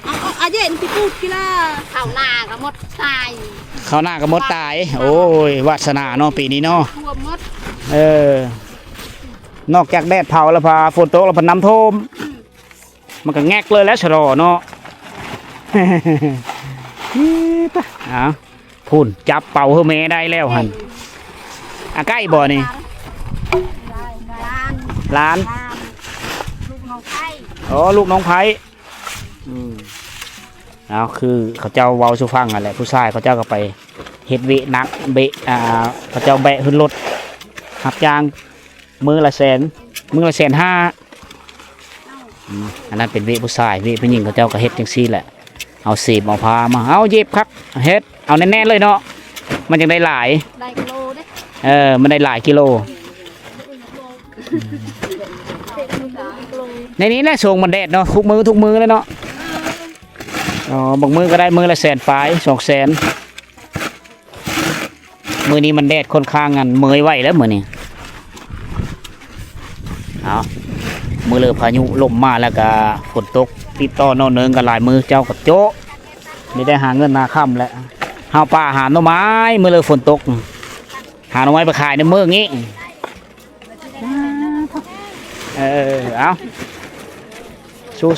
ເອົາ ເອົາ ອາເຢັນໄປປູກກິລາ ເຂົ້ານາກໍໝົດຕາຍ ເຂົ້ານາກໍໝົດຕາຍ. ໂອ້ຍ ວາດສະໜາເນາະ ປີນີ້ເນາະ ຖ້ວມໝົດ. ເອີ ນອກຈາກແດດເຜົາແລ້ວ ພາຝົນຕົກແລ້ວ ພານ້ຳຖ້ວມ. ອືມ ມັນກໍແງກເລີຍແຫຼະ ສະຫຼໍເນາະ. ເອົາ ພຸ້ນ ຈັບເປົາເຮີແມ່ໄດ້ແລ້ວຫັ້ນ. ອາ ໃກ້ບໍ່ນີ້? ຫຼານ ຫຼານ ລູກນ້ອງໄພ. ອໍ ລູກນ້ອງໄພ. ອືມ ເອົາ ຄືເຂົາເຈົ້າເວົ້າສູ່ຟັງຫັ້ນແຫຼະ ຜູ້ຊາຍເຂົາເຈົ້າກໍໄປເຮັດວຽກໜັກ ເບະ ອ່າ ເຂົາເຈົ້າແບກຂຶ້ນລົດຮັບຈ້າງ ມື້ລະແສນ ມື້ລະແສນຫ້າ. ອືມ ອັນນັ້ນເປັນວຽກຜູ້ຊາຍ ວຽກຜູ້ຍິງເຂົາເຈົ້າກໍເຮັດຈັ່ງຊີ້ແຫຼະ ເອົາເສມເອົາພາມາ ເອົາເຢັບຄັກ ເຮັດ ເອົາແໜ້ນໆເລີຍເນາະ ມັນຈັ່ງໄດ້ຫຼາຍ ໄດ້ກິໂລເດ້. ເອີ ມັນໄດ້ຫຼາຍກິໂລ. ໃນນີ້ແຫຼະ ຊ່ວງມັນແດດເນາະ ທຸກມື້ ທຸກມື້ເລີຍເນາະ. ອໍ ບາງມື້ກໍໄດ້ມື້ລະແສນປາຍ ສອງແສນ. ມື້ນີ້ມັນແດດຂ້ອນຂ້າງ ອັນ ເມື່ອຍໄຫວແລ້ວມື້ນີ້. ເອົາ ມື້ເລີພາຍຸລົມມາແລ້ວກະຝົນຕົກຕິດຕໍ່ເນາະ ເນີງກັນຫຼາຍມື້ ເຈົ້າກໍໂຈະ ໄດ້ ໄດ້ຫາເງິນຫາຄຳແຫຼະ. ຫາປາຫາໜໍ່ໄມ້ ມື້ເລີຝົນຕົກ ຫາໜໍ່ໄມ້ໄປຂາຍໃນເມືອງນີ້. ອ່າ ໂທ້ ເອີ ເອົາ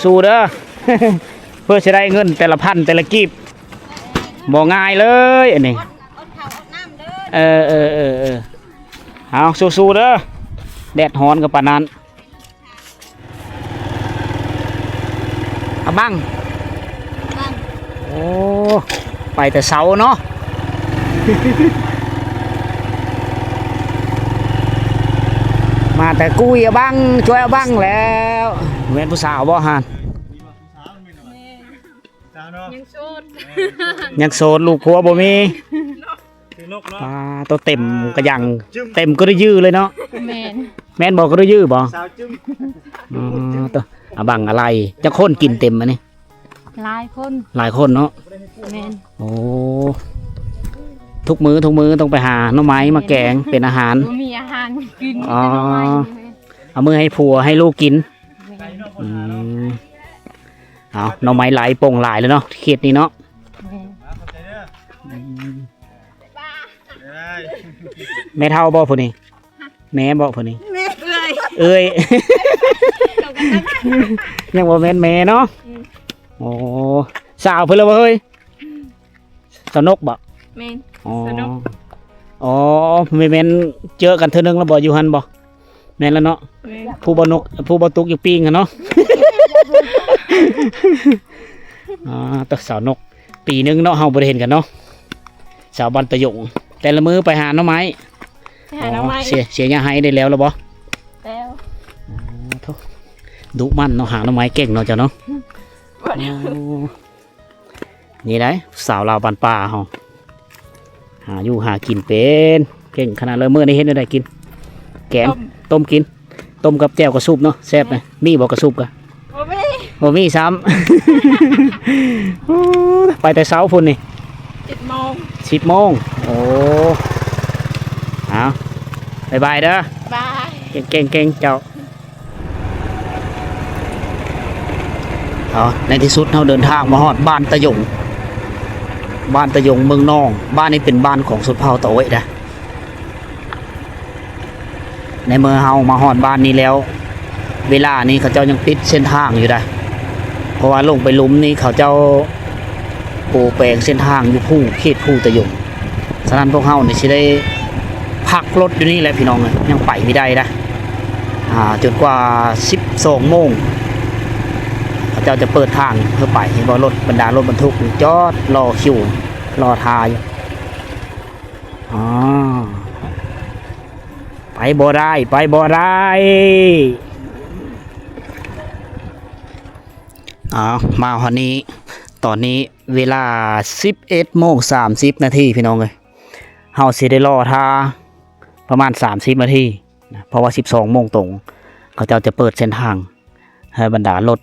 ສູ້ໆເດີ ເພື່ອຊິໄດ້ເງິນແຕ່ລະພັນແຕ່ລະກີບ ບໍ່ງ່າຍເລີຍອັນນີ້. ເອີໆໆໆ ເອົາ ສູ້ໆເດີ ແດດຮ້ອນກໍປານນັ້ນ. ອາບັງ ໂອ້ ໄປແຕ່ເຊົ້າເນາະ ມາແຕ່ກຸຍອາບັງ ຊ່ວຍອາບັງແລ້ວ. ແມ່ນຜູ້ສາວບໍ່ຫັ້ນ? ຍັງໂສດ ຍັງໂສດ ລູກຜົວບໍ່ມີ. ປາໂຕເຕັມກະຍັງ ເຕັມກະດຸຍືເລີຍເນາະ. ແມ່ນ ແມ່ນບໍ່ ກະດຸຍືບໍ່? ສາວຈຶ່ງ ອໍ ໂຕ ອາບັງອາໄລ ຈັກຄົນກິນເຕັມອັນນີ້? ຫຼາຍຄົນ ຫຼາຍຄົນເນາະ. ແມ່ນ ໂອ້ ທຸກມື້ ທຸກມື້ຕ້ອງໄປຫາໜໍ່ໄມ້ມາແກງເປັນອາຫານ ບໍ່ມີອາຫານກິນ. ອໍ ເອົາມື້ໃຫ້ຜົວໃຫ້ລູກກິນ. ແມ່ນ ອືມ ເອົາ ໜໍ່ໄມ້ຫຼາຍ ປົ່ງຫຼາຍແລ້ວເນາະ ເຂດນີ້ເນາະ. ແມ່ນ ອືມ ແມ່ເຖົ້າບໍ່ຜູ້ນີ້? ແມ່ບໍ່ຜູ້ນີ້? ແມ່ເອື້ອຍ ເອື້ອຍ ຍັງບໍ່ແມ່ນແມ່ເນາະ. ອືມ ໂອ້ ສາວເພິ່ນລະບໍ່ເຮີ້ຍ? ສາວນົກບໍ່? ແມ່ນ ອໍ ສາວນົກ. ອໍ ແມ່ນໆ ເຈີກັນເທື່ອໜຶ່ງລະບໍ່ ຢູ່ຫັ້ນບໍ່? ແມ່ນລະເນາະ. ແມ່ນ ຜູ້ບໍ່ນົກ ຜູ້ບໍ່ຕຸກຢູ່ປີ້ງຫັ້ນເນາະ. ອ່າ ແຕ່ສາວນົກ ປີໜຶ່ງເນາະ ເຮົາບໍ່ໄດ້ເຫັນກັນເນາະ. ສາວບ້ານຕະຢົງ ແຕ່ລະມື້ໄປຫາໜໍ່ໄມ້ ໄປຫາໜໍ່ໄມ້. ອໍ ເສຍ ເສຍຫຍ້າໄຮ່ໄດ້ແລ້ວລະບໍ່? ແລ້ວ. ອໍ ໂທ້ ດຸໝັ່ນເນາະ ຫາໜໍ່ໄມ້ເກັ່ງເນາະເຈົ້າເນາະ. ບໍ່ແລ້ວ ໂອ້ ນີ້ໄດ໋ ສາວລາວບ້ານປ່າເຮົາ ຫາຢູ່ຫາກິນເປັນ ເກັ່ງຂະໜາດເລີຍ. ມື້ນີ້ເຮັດແນວໃດກິນ? ແກງ ຕົ້ມ ຕົ້ມກິນ ຕົ້ມກັບແຈ່ວກະຊຸບເນາະ ແຊບ. ແມ່ນ ມີບໍ່ກະຊຸບກະ? ບໍ່ມີ ບໍ່ມີຊ້ຳ. ໂອ້ ໄປແຕ່ເຊົ້າພຸ້ນນີ້ ສິບໂມງ ສິບໂມງ. ໂອ້ ເອົາ ບາຍບາຍເດີ ບາຍ ເກັ່ງໆໆ ເຈົ້າ. ເອົາ ໃນທີ່ສຸດເຮົາເດີນທາງມາຮອດບ້ານຕະຢົງ ບ້ານຕະຢົງເມືອງນອງ. ບ້ານນີ້ເປັນບ້ານຂອງຊົນເຜົ່າຕາໂອ້ຍນະ. ໃນເມື່ອເຮົາມາຮອດບ້ານນີ້ແລ້ວ ເວລານີ້ເຂົາເຈົ້າຍັງປິດເສັ້ນທາງຢູ່ໃດ໋ ເພາະວ່າລົງໄປລຸ່ມນີ້ເຂົາເຈົ້າ ໂປແປງເສັ້ນທາງຢູ່ພູ ເຂດພູຕະຢົງ. ສະນັ້ນພວກເຮົານີ້ຊິໄດ້ພັກລົດຢູ່ນີ້ແຫຼະພີ່ນ້ອງເອີຍ ຍັງໄປບໍ່ໄດ້ນະ ອ່າ ຈົນກວ່າສິບສອງໂມງ ເຂົາເຈົ້າຈະເປີດທາງເພື່ອໄປ. ເຫັນບໍ່ ລົດ ບັນດາລົດບັນທຸກນີ້ຈອດລໍຄິວ ລໍຖ້າຢູ່. ອໍ ໄປບໍ່ໄດ້ ໄປບໍ່ໄດ້. ອ້າວ ມາຮອດນີ້ ຕອນນີ້ເວລາສິບເອັດໂມງສາມສິບນາທີ ພີ່ນ້ອງເອີຍ. ເຮົາຊິໄດ້ລໍຖ້າປະມານສາມສິບນາທີນະ ເພາະວ່າສິບສອງໂມງຕົງ ເຂົາເຈົ້າຈະເປີດເສັ້ນທາງໃຫ້ບັນດາລົດ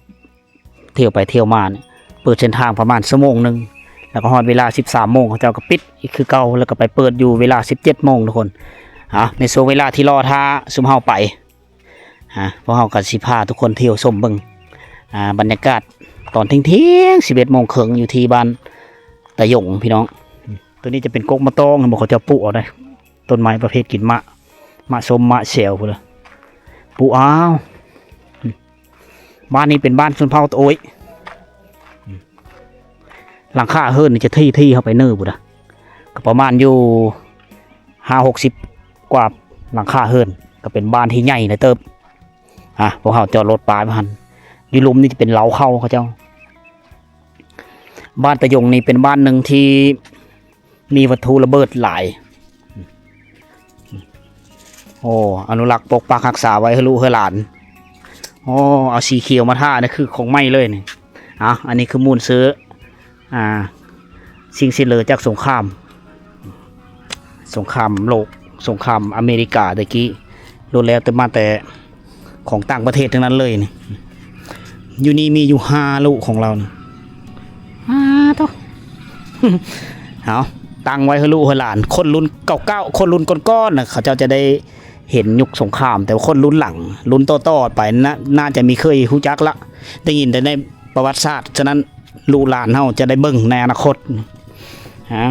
ທ່ຽວໄປທ່ຽວມານີ້ ເປີດເສັ້ນທາງປະມານຊົ່ວໂມງໜຶ່ງ ແລ້ວກໍຮອດເວລາສິບສາມໂມງ ເຂົາເຈົ້າກໍປິດອີກຄືເກົ່າ ແລ້ວກໍໄປເປີດຢູ່ເວລາສິບເຈັດໂມງ ທຸກຄົນ. ເອົາ ໃນຊ່ວງເວລາທີ່ລໍຖ້າຊຸມເຮົາໄປ ຮະ ພວກເຮົາກໍຊິພາທຸກຄົນທ່ຽວຊົມເບິ່ງ ອ່າ ບັນຍາກາດຕອນທ່ຽງໆ ສິບເອັດໂມງເຄິ່ງ ຢູ່ທີ່ບ້ານຕາຢົງ ພີ່ນ້ອງ. ຕົວນີ້ຈະເປັນກົກມະຕອງ ເຫັນບໍ່ ເຂົາເຈົ້າປູກເອົາໄດ໋ ຕົ້ນໄມ້ປະເພດກິນໝາກ ໝາກສົ້ມ ໝາກແຊວພຸ້ນລະ ປູກເອົາ. ບ້ານນີ້ເປັນບ້ານຊົນເຜົ່າຕາໂອ້ຍ ຫຼັງຄາເຮືອນນີ້ຈະຖີ່ໆ ເຂົ້າໄປເນີພຸ້ນນະ ກໍປະມານຢູ່ຫ້າຫົກສິບກວ່າຫຼັງຄາເຮືອນ ກໍເປັນບ້ານທີ່ໃຫຍ່ນະເຕີບ. ອ່າ ພວກເຮົາຈອດລົດປາໄວ້ຫັ້ນ ຢູ່ລຸ່ມນີ້ຈະເປັນເລົ້າເຂົ້າເຂົາເຈົ້າ. ບ້ານຕາຢົງນີ້ເປັນບ້ານໜຶ່ງທີ່ ມີວັດຖຸລະເບີດຫຼາຍ. ໂອ້ ອະນຸລັກປົກປັກຮັກສາໄວ້ໃຫ້ລູກໃຫ້ຫຼານ. ໂອ້ ເອົາສີຂຽວມາທາ ນີ້ຄືຂອງໃໝ່ເລີຍນີ້. ອ່ະ ອັນນີ້ຄືມູນເຊື້ອ ອ່າ ສິ່ງເສດເຫຼືອຈາກສົງຄາມ ສົງຄາມໂລກ ສົງຄາມອາເມລິກາແຕ່ກີ້ ລ້ວນແລ້ວແຕ່ມາແຕ່ ຂອງຕ່າງປະເທດທັງນັ້ນເລີຍນີ້. ຢູ່ນີ້ມີຢູ່ຫ້າລູກຂອງລາວນີ້. ອ້າໂທ້ ເອົາ ຕັ້ງໄວ້ໃຫ້ລູກໃຫ້ຫຼານ ຄົນລຸ້ນເກົ່າໆ ຄົນລຸ້ນກ່ອນໆນະ ເຂົາເຈົ້າຈະໄດ້ເຫັນຍຸກສົງຄາມ, ແຕ່ວ່າຄົນລຸ້ນຫຼັງ ລຸ້ນຕໍ່ໆໄປ ໜ້າ ໜ້າຈະມີເຄີຍຮູ້ຈັກລະ ໄດ້ຍິນແຕ່ໃນປະຫວັດສາດ. ສະນັ້ນ ລູກຫຼານເຮົາຈະໄດ້ເບິ່ງໃນອະນາຄົດ. ຮະ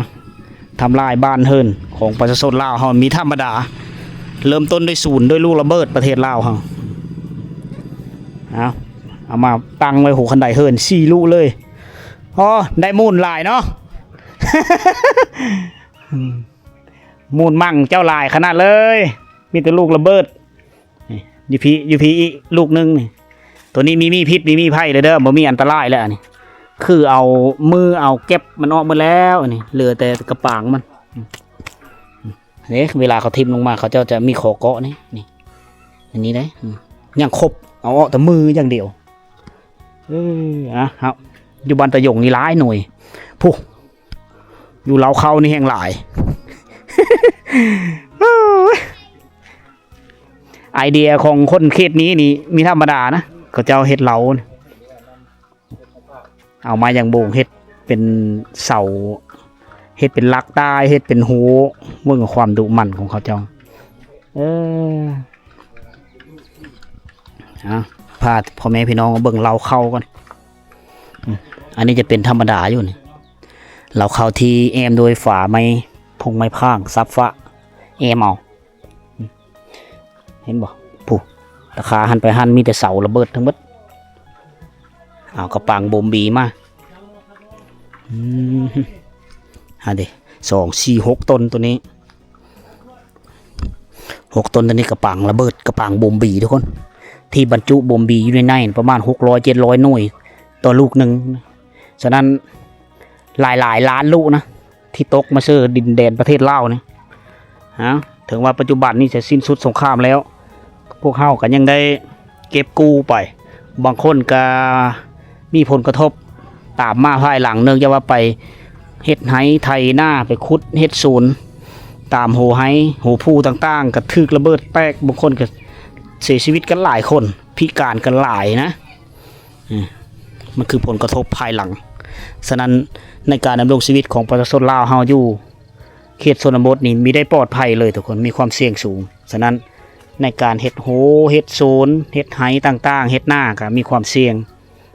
ທຳລາຍບ້ານເຮືອນຂອງປະຊາຊົນລາວເຮົາມີທຳມະດາ. ເລີ່ມຕົ້ນດ້ວຍສູນ ດ້ວຍລູກລະເບີດປະເທດລາວເຮົາ. ເອົາ ເອົາມາຕັ້ງໄວ້ຫົວຄັນໄດເຮືອນສີ່ລຸເລີຍ. ອໍ ໄດ້ມູນຫຼາຍເນາະ ອືມ ມູນມັງເຈົ້າຫຼາຍຂະໜາດເລີຍ ມີແຕ່ລູກລະເບີດ. ນີ້ ຢູ່ພີ້ ຢູ່ພີ້ອີກລູກໜຶ່ງນີ້. ໂຕນີ້ມີມີພິດ ມີມີໄພເດີ ບໍ່ມີອັນຕະລາຍແລ້ວນີ້. ຄືເອົາມືເອົາແກັບມັນອອກໝົດແລ້ວນີ້ ເຫຼືອແຕ່ກະປາງມັນ. ເດ້ ເວລາເຂົາຖິ້ມລົງມາ ເຂົາເຈົ້າຈະມີຂໍ້ເກາະນີ້ ນີ້ ອັນນີ້ເດ້ ອືມ ຍັງຄົບ ເອົາອອກແຕ່ມືຢ່າງດຽວ. ເອີ ອະ ເຮົາຢູ່ບ້ານຕາຢົງນີ້ຫຼາຍໜ່ວຍ ພຸ້ນ ຢູ່ເລົ້າເຂົ້ານີ້ແຮ່ງຫຼາຍ. ເອີຍ ໄອເດຍຂອງຄົນເຂດນີ້ນີ້ ມີທຳມະດານະ ເຂົາເຈົ້າເຮັດເລົ້ານີ້ ເອົາໄມ້ຢາງໂບງເຮັດເປັນເສົາ ເຮັດເປັນຫຼັກຕາຍ ເຮັດເປັນຮູ ເບິ່ງຄວາມດຸໝັ່ນຂອງເຂົາເຈົ້າ. ເອີ ອາ ພາພໍ່ແມ່ພີ່ນ້ອງມາເບິ່ງເລົ້າເຂົ້າກ່ອນ. ອືມ ອັນນີ້ຈະເປັນທຳມະດາຢູ່ນີ້ ເລົ້າເຂົ້າທີ່ແອ້ມດ້ວຍຝາໄມ້ ພົງໄມ້ພາງ ຊັບຟ້າ ແອ້ມເອົາ. ເຫັນບໍ່ ຜູ້ ຕາຂາຫັ້ນໄປຫັ້ນມີແຕ່ເສົາລະເບີດທັງໝົດ. ເອົາກະປາງບົ່ມບີມາ ອືມ ຫັ້ນເດ ສອງ ສີ່ ຫົກ ຕົນໂຕນີ້ ຫົກ ຕົນໂຕນີ້ ກະປາງລະເບີດ ກະປາງບົ່ມບີທຸກຄົນ ທີ່ບັນຈຸບົ່ມບີຢູ່ໃນໃນປະມານຫົກຮ້ອຍ ເຈັດຮ້ອຍໜ່ວຍຕໍ່ລູກໜຶ່ງ. ສະນັ້ນ ຫຼາຍໆລ້ານລູກນະ ທີ່ຕົກມາເຊີດິນແດນປະເທດລາວນີ້. ເອົາ ເຖິງວ່າປັດຈຸບັນນີ້ຈະສິ້ນສຸດສົງຄາມແລ້ວ ພວກເຮົາກໍຍັງໄດ້ເກັບກູ້ໄປ ບາງຄົນກໍມີຜົນກະທົບຕາມມາພາຍຫຼັງ ເນື່ອງຈາກວ່າໄປເຮັດໄຮ່ໄຖນາ ໄປຂຸດເຮັດສວນຕາມຫົວໄຮ່ຫົວພູຕ່າງໆ ກໍຖືກລະເບີດແຕກ ບາງຄົນກໍເສຍຊີວິດກັນຫຼາຍຄົນ ພິການກັນຫຼາຍນະ. ອືມ ມັນຄືຜົນກະທົບພາຍຫຼັງ. ສະນັ້ນ ໃນການດຳລົງຊີວິດຂອງປະຊາຊົນລາວເຮົາຢູ່ເຂດຊົນນະບົດນີ້ ມີໄດ້ປອດໄພເລີຍທຸກຄົນ ມີຄວາມສ່ຽງສູງ. ສະນັ້ນ ໃນການເຮັດໂຮ ເຮັດສວນ ເຮັດໄຮ່ຕ່າງໆ ເຮັດນາກໍມີຄວາມສ່ຽງ.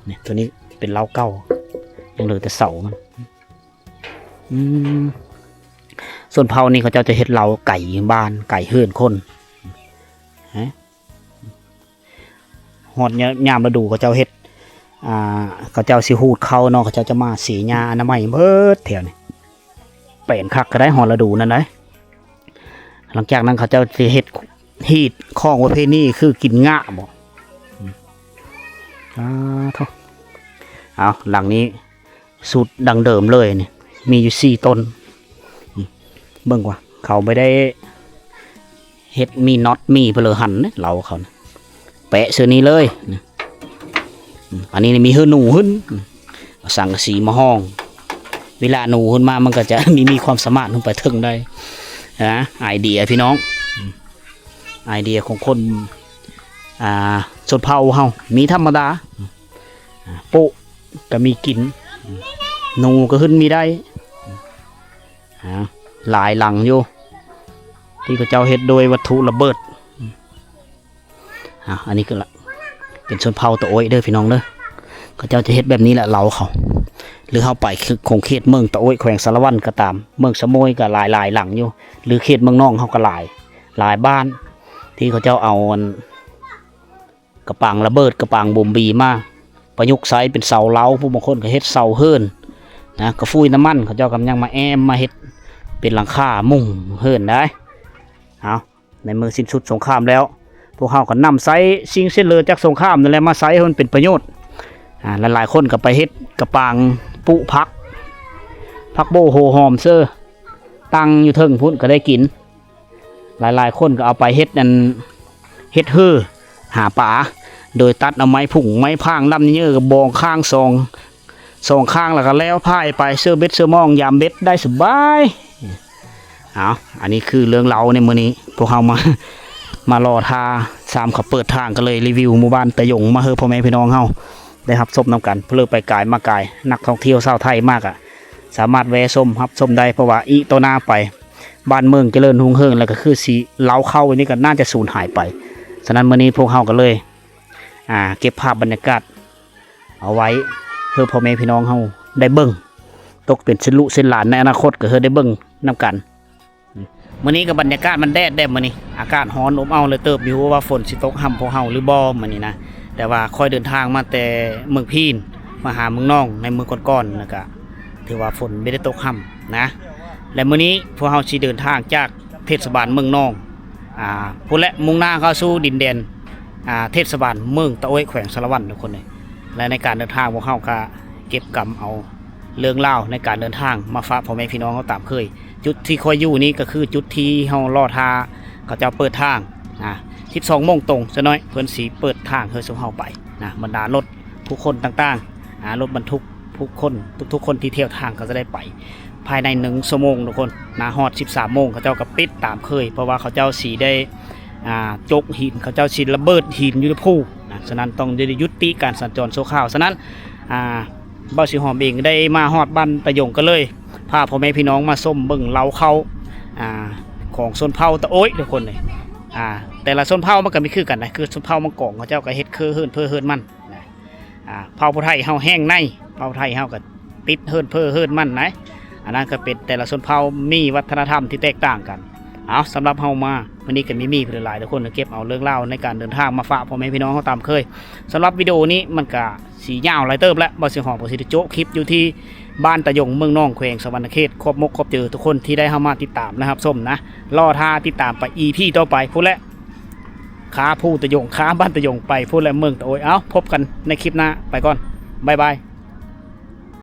ນີ້ ໂຕນີ້ເປັນເລົ້າເກົ່າ ຍັງເຫຼືອແຕ່ເສົາມັນ. ອືມ ຊົນເຜົ່ານີ້ເຂົາເຈົ້າຈະເຮັດເລົ້າໄກບ້ານ ໄກເຮືອນຄົນ. ຮອດຍາມ ຍາມລະດູເຂົາເຈົ້າເຮັດ ອ່າ ເຂົາເຈົ້າຊິຫູດເຂົ້າເນາະ ເຂົາເຈົ້າຈະມາສີຫຍ້າອະນາໄມເບິດແຖວນີ້ ແປນຄັກກໍໄດ້ ຮອດລະດູນັ້ນໄດ໋. ຫຼັງຈາກນັ້ນເຂົາເຈົ້າຊິເຮັດຮີດຂອງປະເພນີ ຄືກິນງາບໍ ອືມ ອາ ໂທ້ ເອົາ ຫຼັງນີ້ ສູດດັ້ງເດີມເລີຍນີ້ ມີຢູ່ສີ່ຕົ້ນ. ອືມ ເບິ່ງວ່າເຂົາບໍ່ໄດ້ເຮັດມີນັອດມີເພາະເລີຫັນເດ້ ເລົ້າເຂົານະ ແປະເຊິ່ງນີ້ເລີຍນະ. ອືມ ອັນນີ້ມີເຮືອໜູຂຶ້ນ ອືມ ເອົາສັງກະສີມາຫ້ອງ ເວລາໜູຂຶ້ນມາມັນກໍຈະມີ ມີຄວາມສາມາດຂຶ້ນໄປເທິງໄດ້ນະ. ໄອເດຍພີ່ນ້ອງ ອືມ ໄອເດຍຂອງຄົນ ອ່າ ຊົນເຜົ່າເຮົາ ມີທຳມະດາ ອືມ ອ່າ ໂປະກໍມີກິນ ອືມ ໜູກໍຂຶ້ນມີໄດ້ ອືມ ອ່າ ຫຼາຍຫຼັງຢູ່ ທີ່ເຂົາເຈົ້າເຮັດໂດຍວັດຖຸລະເບີດ ອືມ ອ່າ ອັນນີ້ກໍລະ ເປັນຊົນເຜົ່າຕາໂອ້ຍເດີພີ່ນ້ອງເດີ ເຂົາເຈົ້າຈະເຮັດແບບນີ້ແຫຼະ ເລົ້າເຂົາ ຫຼືເຮົາໄປ ຂ- ຂົງເຂດເມືອງຕາໂອ້ຍ ແຂວງສາລະວັນກໍຕາມ ເມືອງສະໂໝຍກໍຫຼາຍໆຫຼັງຢູ່ ຫຼືເຂດເມືອງນອງເຮົາກໍຫຼາຍ ຫຼາຍບ້ານ ທີ່ເຂົາເຈົ້າເອົາອັນ ກະປາງລະເບີດ ກະປາງບົມບີມາປະຍຸກໃຊ້ເປັນເສົາເລົ້າ ຜູ້ບາງຄົນກໍເຮັດເສົາເຮືອນນະ ກະຟຸຍນ້ຳມັນ ເຂົາເຈົ້າກໍຍັງມາແອ້ມມາເຮັດເປັນຫຼັງຄາມຸງເຮືອນໄດ້. ເອົາ ໃນເມື່ອສິ້ນສຸດສົງຄາມແລ້ວ ພວກເຮົາກໍນຳໃຊ້ສິ່ງເສດເຫຼືອຈາກສົງຄາມນັ້ນແຫຼະ ມາໃຊ້ໃຫ້ມັນເປັນປະໂຫຍດ. ອາ ຫຼາຍໆຄົນກໍໄປເຮັດກະປາງປຸຜັກ ຜັກໂບໂຫຫອມເຊີ ຕັ້ງຢູ່ເທິງພຸ້ນກໍໄດ້ກິນ. ຫຼາຍໆຄົນກໍເອົາໄປເຮັດອັນ ເຮັດເຮືອຫາປາ ໂດຍຕັດເອົາໄມ້ພຸ້ງໄມ້ພາງລຳເຍີ ກະບອງຂ້າງສອງ ສອງຂ້າງ ແລ້ວກໍແລ້ວພາຍໄປ ເຊີເບັດເຊີມອງ ຢາມເບັດໄດ້ສະບາຍ. ເອົາ ອັນນີ້ຄືເລື່ອງເລົ່າໃນມື້ນີ້ ພວກເຮົາມາ ມາລໍຖ້າຊາມເຂົາເປີດທາງ ກໍເລີຍຣີວິວໝູ່ບ້ານຕາຢົງມາໃຫ້ພໍ່ແມ່ພີ່ນ້ອງເຮົາໄດ້ຮັບຊົມນຳກັນ ເພີ້ໄປກາຍມາກາຍ ນັກທ່ອງທ່ຽວຊາວໄທມາກະສາມາດແວ່ຊົມຮັບຊົມໄດ້ ເພາະວ່າອີກຕໍ່ໜ້າໄປ ບ້ານເມືອງຈະເລີນຮຸ່ງເຮືອງ ແລ້ວກໍຄືຊິເລົ່າເຂົ້ານີ້ກໍໜ້າຈະສູນຫາຍໄປ. ສະນັ້ນມື້ນີ້ພວກເຮົາກໍເລີຍ ອ່າ ເກັບພາບບັນຍາກາດເອົາໄວ້ ເພື່ອພໍ່ແມ່ພີ່ນ້ອງເຮົາໄດ້ເບິ່ງ ຕົກເປັນເຊັ່ນລູກເຊັ່ນຫຼານໃນອະນາຄົດ ກໍເພື່ອໄດ້ເບິ່ງນຳກັນ. ມື້ນີ້ກໍບັນຍາກາດມັນແດດແດ່ ມື້ນີ້ອາກາດຮ້ອນອົບເອົາເລີຍເຕີບ ບໍ່ຮູ້ວ່າຝົນຊິຕົກຫ້ຳພວກເຮົາຫຼືບໍ່ມື້ນີ້ນະ. ແຕ່ວ່າຂ້ອຍເດີນທາງມາແຕ່ເມືອງພີນ ມາຫາເມືອງນອງໃນມື້ກ່ອນໆ ແລ້ວກະຖືວ່າຝົນບໍ່ໄດ້ຕົກຮ່ຳນະ. ແລະ ມື້ນີ້ພວກເຮົາຊິເດີນທາງຈາກເທດສະບານເມືອງນອງ ອ່າ ພຸ້ນແຫຼະ ມຸ່ງໜ້າເຂົ້າສູ່ດິນແດນ ອ່າ ເທດສະບານເມືອງຕະໂອ້ຍ ແຂວງສາລະວັນ ທຸກຄົນເອີຍ. ແລະ ໃນການເດີນທາງພວກເຮົາກະເກັບກຳເອົາເລື່ອງລາວໃນການເດີນທາງມາຝາກພໍ່ແມ່ພີ່ນ້ອງເຮົາຕາມເຄີຍ. ຈຸດທີ່ຂ້ອຍຢູ່ນີ້ກໍຄືຈຸດທີ່ເຮົາລໍຖ້າເຂົາເຈົ້າເປີດທາງ ອ່າ ສິບສອງໂມງຕົງ ຊະນ້ອຍ ເພິ່ນຊິເປີດທາງໃຫ້ຊຸມເຮົາໄປນະ. ບັນດາລົດຜູ້ຄົນຕ່າງໆ ອ່າ ລົດບັນທຸກຜູ້ຄົນ ທຸກໆຄົນທີ່ທ່ຽວທາງກໍຈະໄດ້ໄປພາຍໃນໜຶ່ງຊົ່ວໂມງ ທຸກຄົນນະ. ຮອດສິບສາມໂມງ ເຂົາເຈົ້າກໍປິດຕາມເຄີຍ ເພາະວ່າເຂົາເຈົ້າຊິໄດ້ ອ່າ ຈົກຫີນ ເຂົາເຈົ້າຊິລະເບີດຫີນຢູ່ໃນພູນະ. ສະນັ້ນຕ້ອງໄດ້ຢຸດຕິການສັນຈອນຊົ່ວຄາວ. ສະນັ້ນ ອ່າ ບ່າວສີຫອມເອງໄດ້ມາຮອດບ້ານຕາຢົງ ກໍເລີຍພາພໍ່ແມ່ພີ່ນ້ອງມາຊົມເບິ່ງເລົ້າເຂົ້າ ອ່າ ຂອງຊົນເຜົ່າຕະໂອ້ຍ ທຸກຄົນເອີຍ. ອ່າ ແຕ່ລະຊົນເຜົ່າມັນກໍມີຄືກັນນະ ຄືຊົນເຜົ່າມັງກອງ ເຂົາເຈົ້າກໍເຮັດຄືເຮືອນເພີເຮືອນມັນນະ. ອ່າ ເຜົ່າຜູ້ໄທເຮົາແຫ້ງໃນ ເຜົ່າໄທເຮົາກໍຕິດເຮືອນເພີເຮືອນມັນນະ. ອັນນັ້ນກໍເປັນແຕ່ລະຊົນເຜົ່າມີວັດທະນະທຳທີ່ແຕກຕ່າງກັນ. ເອົາ ສຳລັບເຮົາມາມື້ນີ້ກໍມີມີເພິ່ນຫຼາຍໆ ທຸກຄົນ ເກັບເອົາເລື່ອງລາວໃນການເດີນທາງມາຝາກພໍ່ແມ່ພີ່ນ້ອງເຮົາຕາມເຄີຍ. ສຳລັບວິດີໂອນີ້ມັນກະ ຊິຍາວຫຼາຍເຕີບແລ້ວ ບ່າວສີຫອມກໍຊິໄດ້ໂຈະຄລິບຢູ່ທີ່ບ້ານຕາຢົງ ເມືອງນອງ ແຂວງສະຫວັນນະເຂດ. ຂອບມົກຂອບໃຈທຸກຄົນທີ່ໄດ້ເຂົ້າມາຕິດຕາມ ແລະ ຮັບຊົມນະ. ລໍຖ້າຕິດຕາມໄປ ອີພີ ຕໍ່ໄປພຸ້ນແຫຼະ ຄາພູຕາຢົງ ຄາບ້ານຕາຢົງ ໄປພຸ້ນແລະ ເມືອງຕະໂອ້ຍ. ເອົາ ພົບກັນໃນຄລິບໜ້າ ໄປກ່ອນ ບາຍບາຍ.